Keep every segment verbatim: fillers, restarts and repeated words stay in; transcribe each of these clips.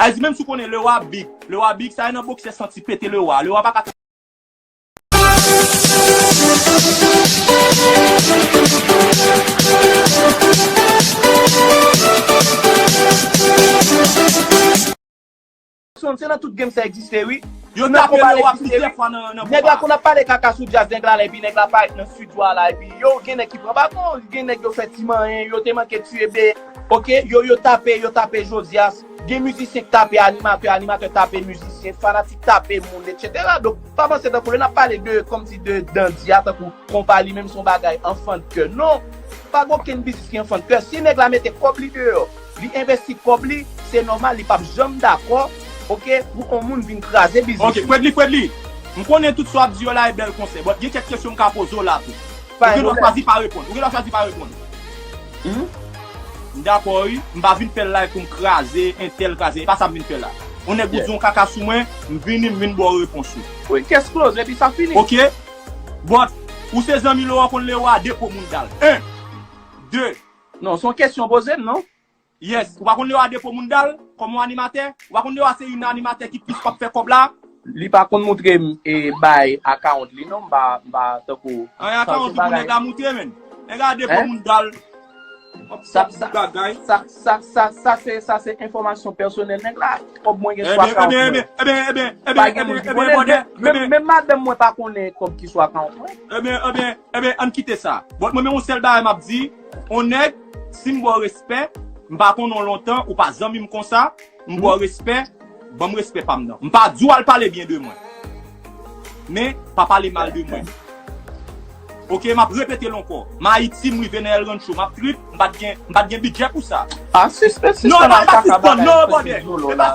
Sa vle di, menm si w konnen Lewa big, Lewa big, sa e nan boksè santi pete Lewa. Lewa pa ka Son, se nan tout game sa egziste, wi. Yo tape Lewa plizyè fwa nan, nan konba. Nèg la konn ap pale kaka sou djaz nèg la la, epi nèg la parèt nan estidyo a la, epi yo, gen nèg ki pran baton, gen nèg yo fè ti manyen, yo te manke tiye be, oke, yo, yo tape, yo tape Josias, gen mizisyen k tape animatè, animatè tape mizisyen, fanatik tape moun, etsetera. Donk, pa panse tankou lè n ap pale de, kòmsi de Dandy a, tankou konpa li menm se yon bagay anfan de kè. Non, pa gen okenn biznis ki anfan de kè. Si nèg la mete kòb li deyò, li envesti kòb li, se nòmal, li p ap janm dakò, oke, pou yon moun vin kraze biznis li. Oke, Fredly, Fredly, m konnen tout sa w ap di yo la e bèl konsèy, but gen kèk kesyon m ka poze w la tou. Ou gen dwa chwazi pa reponn. Ou gen dwa chwazi pa reponn. M dakò, wi. M pa vin fè live pou m kraze entèl, kraze. E pa sa m vin fè la. Yon nèg ou di yon kaka sou mwen, m vini, m vin ba w repons ou. Wi, case close, epi sa fini. Oke? But, ou se zanmi Lewa, konn Lewa, depo moun dal. En. De. Non, se yon kesyon poze m, non? Yes. Ou pa konn Lewa depo moun dal, kòm yon animatè? Ou pa konn Lewa se youn nan animatè ki plis p ap fè kòb la? Li pa konn moutre m e bay account li, non, m pa, m pa tankou. An account li pou nèg la moutre, menn. Nèg la depo moun dal. Sa, sa, sa, sa, sa, sa se, sa se enfòmasyon pèsonèl nèg la. Kòb mwen gen sou account mwen. Ebyen, ebyen, ebyen, ebyen, pa gen moun ki konnen. Menm, menm madanm mwen pa konnen kòb ki sou account mwen. Ebyen, ebyen, ebyen, ann kite sa. But mwen menm yon sèl bagay m ap di, yon nèg, si m ba w respè, m pa konnen w lontan, ou pa zanmi m konsa, m ba w respè, ban m respè pa m nan. M pa di w al pale byen de mwen. Men, pa pale mal de mwen. Oke, m ap repete l ankò. M Ayiti, m rive nan El Rancho, m ap trip, m pa t gen, m pa t gen bidjè pou sa. A, sispann, sispann al kaka bagay, sispann zolo la.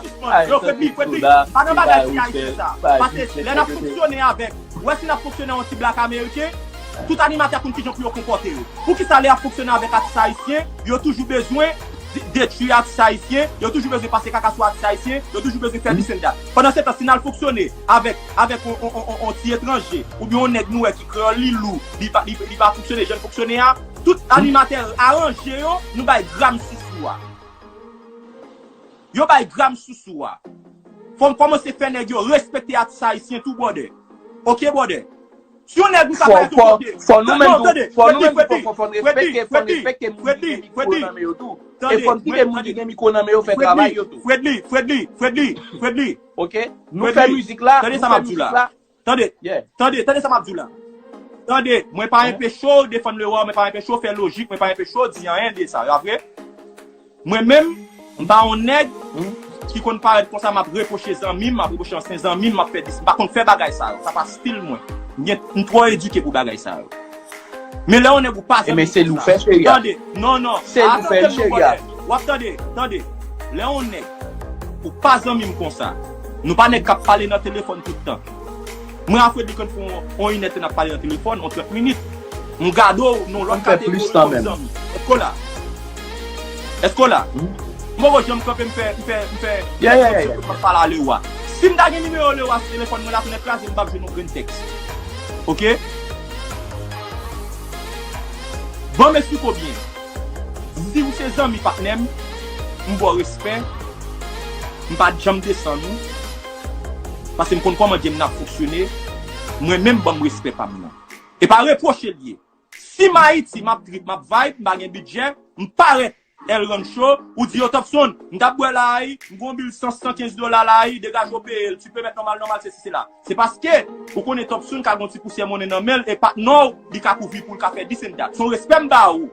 Yo, Fredly, Fredly, pa nan bagay ti ayisyen sa. Pase, lè n ap fonksyone avèk, ou wè si n ap fonksyone an ti blak ameriken, tout animatè konn kijan pou yo konpòte yo. Poukisa lè y ap fonksyone avèk atis ayisyen, yo toujou bezwen de-, detwi atis ayisyen, yo toujou bezwen pase kaka sou atis ayisyen, yo toujou bezwen fè this and that. Pandan se tan, si n al fonksyone avèk, avèk on, on, on, on, on ti etranje, oubyen on nèg nou wè ki kreyòl li lou, li pa, li, li pa fonksyone jan l fonksyone a, tout animatè aranje yo, nou bay gram sousou a. Yo bay gram sousou a. Fò n kòmanse fè nèg yo respekte atis ayisyen tou, brother. Oke, brother. Si yon nèg ou ka parèt yon kote. Fò nou menm tou, fò nou menm tou, fò, fò n respekte, fò n respekte moun ki gen mikwo nan men yo tou. E fò n kite moun ki gen mikwo nan men yo fè travay yo tou. Fredly, Fredly, Fredly, Fredly, Fredly. Oke? Nou fè mizik la, nou fè mizik la. Tande, tande, tande sa m ap di w la. Tande, mwen pa enpeche w defann Lewa, mwen pa enpeche w fè lojik, mwen pa enpeche w di anyen de sa, pa vre? Mwen menm, m pa yon nèg ki konn parèt konsa, m ap repwoche zanmi m, m ap repwoche ansyen zanmi m, m ap fè dis, m pa konn fè bagay sa yo, sa pa stil mwen. M gen, m twò edike pou bagay sa yo. Men lè yon nèg ou pa zanmi konsa. Ebyen, se li w fè, cheri a. Tande, non, non. Se li w fè l, cheri a. W ap tande, tande. Lè yon nèg ou pa zanmi m konsa, nou pa nèg k ap pale nan telefòn tout tan. Mwen a Fredly konn fè on, on inèdtan n ap pale nan telefòn, on trant minit. M gade w nan lòt kategori kòm zanmi. Èske w la? Èske w la? M poko janm kanpe m fè, m fè, m fè, m fè kòmsi m pale a Lewa. Si m ta gen nimewo Lewa sou telefòn mwen la, tonnè kraze m, m p ap jwenn yon grenn tèks. Oke? Bon, m esplike w byen. Si w se zanmi patnè m, m ba w respè, m pa t janm desann ou, paske m konn kòman game nan ap fonksyone, mwen menm ban m respè pa m nan. E pa repwoche l ye. Si m Ayiti, m ap trip, m ap vibe, m pa gen bidjè, m parèt El Rancho, ou di yo Topson, m t ap bwè la a, m gen yon bil san, san kenz dola la a, degaje w peye l, tu peux mettre normal, normal, sesi, sela. Se paske ou konnen Topson ka gen yon ti pousyè monnen nan men l, e patnè w, li ka kouvri pou l ka fè this and that. Se yon respè m ba ou.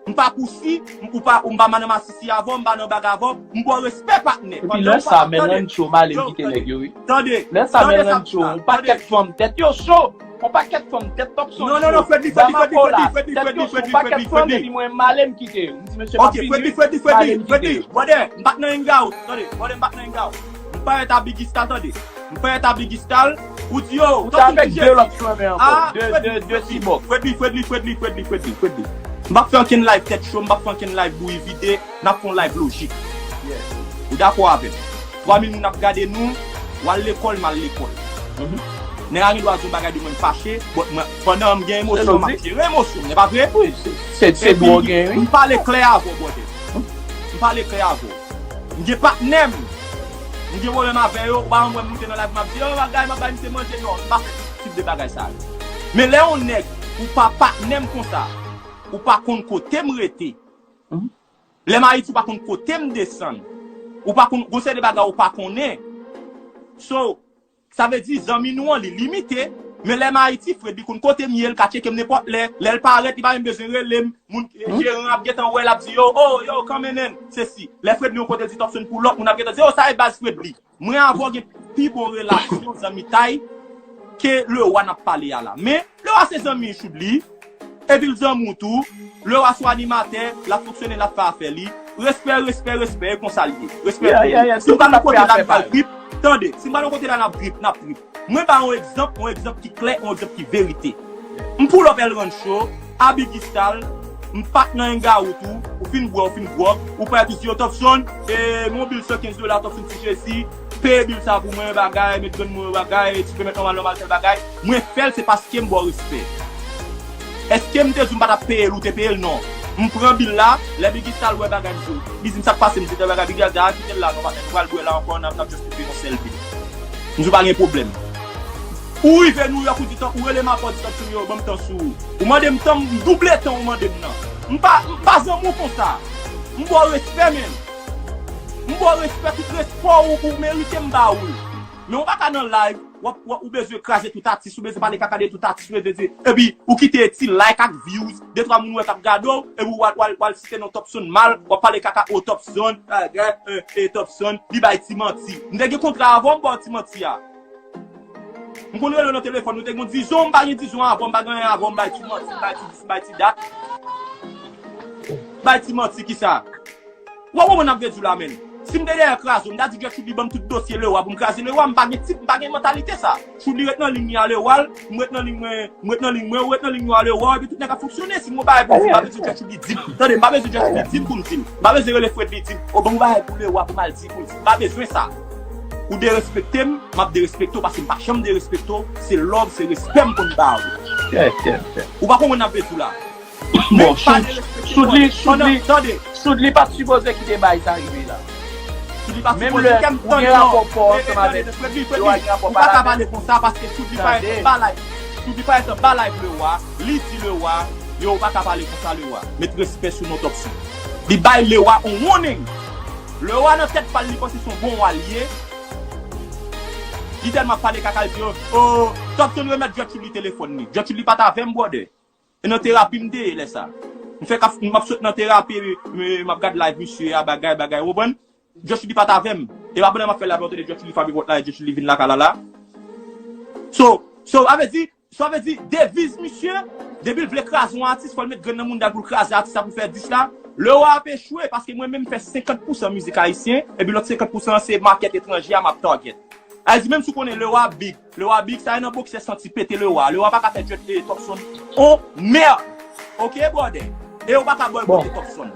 M pa pousi, m, ou pa, ou m pa nan masisi avè w, m pa nan bag avè w, m ba w respè patnè. Epi lè sa, men Rancho, m ale m kite nèg yo, wi. Tande, lè sa, men Rancho, yon pakèt fanm tèt yo cho. On pakèt fanm tèt Topson. Non, non, non, Fredly, Fredly, Fredly, Fredly, Fredly, Fredly, Fredly, Fredly. Fredly, Fredly, Fredly, Fredly. Brother, m pa t nan hangout. Tande, brother, m pa t nan hangout. M parèt a Biggie Star, tande. M parèt a Biggie Star. Ou di yo, ou t avèk de lòt flanmen ankò. De, de, de sibòk. Fredly, Fredly, Fredly, Fredly, Fredly, Fredly. M p ap fè okenn live tèt cho, m p ap fè okenn live bouyi vide. N ap fè yon live lojik. Ou dakò avè m? Twa mil moun ap gade nou, w al lekòl, m al lekòl. Nèg la gen dwa di yon bagay de mwen, m fache, but mwen, pandan m gen emosyon, m ap jere emosyon m, e pa vre? Wi, se, se, se dwa w gen, wi. M pale klè avè w, brother. M pale klè avè w. M gen patnè m. M gen pwoblèm avè yo, ou pa janm wè m moute nan live, m ap di, yo, bagay, m ap bay misye manje. Non, m pa fè tip de bagay sa yo. Men lè yon nèg, ou pa patnè m konsa, ou pa konn kote m rete. Lè m Ayiti, ou pa konn kote m desann. Ou pa konn, gon seri de bagay ou pa konnen. So, sa vle di, zanmi nou an, li limite. Men lè m Ayiti, Fred, li konn kote m ye, l ka tcheke m nenpòt lè. Lè l parèt, li pa menm bezwen rele m. Moun, jeran ap gentan wè l, ap di, yo, oh, yo, come in, sesi. Lè Fred li yon kote, l di Topson pou lòt, moun ap gentan di, oh, sa e baz Fred li. Mwen avè w gen pi bon relasyon zanmitay ke Lewa n ap pale a la. Men, Lewa se zanmi Choudly, epi l zanmi w tou. Lewa se yon animatè, l ap fonksyone, l ap fè afè li. Respè, respè, respè, e konsa l ye. Respè pou ou. Si m pral yon kote la, n pral trip. Tande, si m pral yon kote la, n ap trip, n ap trip. Mwen ba yon egzanp, yon egzanp ki klè, yon egzanp ki verite. M pull up El Rancho, a Biggie Style, m pat nan hangout ou, ou fin bwè, ou fin gwòg, ou pa epi di yo Topson, e, mon bil san kenz dola, Topson ti Jezi, peye bil sa pou mwen, bagay, met grenn mwen, bagay, ti pèmèt nòmal, nòmal, tèl bagay. Mwen fè l, se paske m ba w respè. Èske m te di w m pa t ap peye l, ou te peye l? Non. M pran bil la, lè Biggie Style wè bagay m di, li di m sa k pase, m di tèl bagay, Biggie a di, a, kite l la, non, patnè, nou pral bwè la ankò, n ap, n ap just koupe yon sèl bil. M di w pa gen pwoblèm. Ou rive Nouyòk, ou di tan, ou rele m apre, ou di tan sou yo, ban m tan sou ou. Ou mande m tan, m double tan ou mande m nan. M pa, m pa zanmi w konsa. M ba w respè, men. M ba w respè, tout respè ou, ou merite m ba ou l. Men ou pa ka nan live, w ap, w ap, ou bezwen kraze tout atis, ou bezwen pale kaka de tout atis, ou bezwen di, epi ou kite ti like ak views, de twa moun wè k ap gade w, epi w al, w al, w al site non Topson mal, w ap pale kaka, o Topson, e, e, e, Topson, li bay ti manti. M te gen kontra avè w, m ba w ti manti a. M konn rele w nan telefòn, nou te gen dizon, m pa gen dizon avè w, m pa gen anyen avè w, m bay ti manti, m bay ti dis, m bay ti dat. Bay ti manti, kisa? Ou pa konprann n ap vle di w la, menn. Si m te dèyè kraze w, m ta di Jet Choudly ban m tout dosye Lewa pou m kraze Lewa, m pa gen tip, m pa gen mantalite sa. Choudly ret nan liy li a Lewa, m ret nan liy mwen, m ret nan liy mwen, ou ret nan liy nou a Lewa, epi tout nèg ap fonksyone. Si m gon bagay pou m di, m pa bezwen Jet Choudly di m. Tande, m pa bezwen Jet Choudly di m pou m di l. M pa bezwen rele Fredly di m, o ban m yon bagay pou Lewa pou m al di pou l di. M pa bezwen sa. Ou derespekte m, m ap derespekte w, paske m pa janm derespekte w, se love, se respè m konn ba ou. Ou pa konprann n ap vle di w la. Bon, Choudly, Choudly, Choudly pa t sipoze kite bagay sa rive la. Menm lè ou gen rapò pa w ansanm avèk Lewa, gen rapò pa la. Ou pa ka pale konsa paske Choudly pa ret anba live. Choudly pa ret anba live Lewa. Li di Lewa, yo, ou pa ka pale konsa Lewa. Met respè sou non Topson. Li bay Lewa on warning. Lewa nan tèt pa l, li panse se yon bon wa l ye. Li tèlman ap pale kaka, li di, o, o, Topson remèt Jet Choudly telefòn li. Jet Choudly pa t avè m, brother. E nan terapi m te ye lè sa. M fèk ap, m ap sot nan terapi, m, m ap gad live misye a, bagay, bagay, ou konprann? Jet Choudly pa t avè m. E pa pandan m ap fè live la, ou tande Jet Choudly frape pòt la, e Jet Choudly vin lakay la la. So, so, sa vle di, sa vle di, deviz misye, depi l vle kraze yon atis, fò l met grenn nan mounda l pou l kraze atis la, pou l fè dis la. Lewa ap echwe, paske mwen menm m fè senkant pousan mizik ayisyen, epi lòt senkant pousan an se makèt etranje a m ap target. Sa vle di, menm si w konnen Lewa big, Lewa big, sa e nan boksè santi pete Lewa. Lewa pa ka fè Jet, e, Topson on mèd. Oke, brother? E ou pa ka boykote Topson.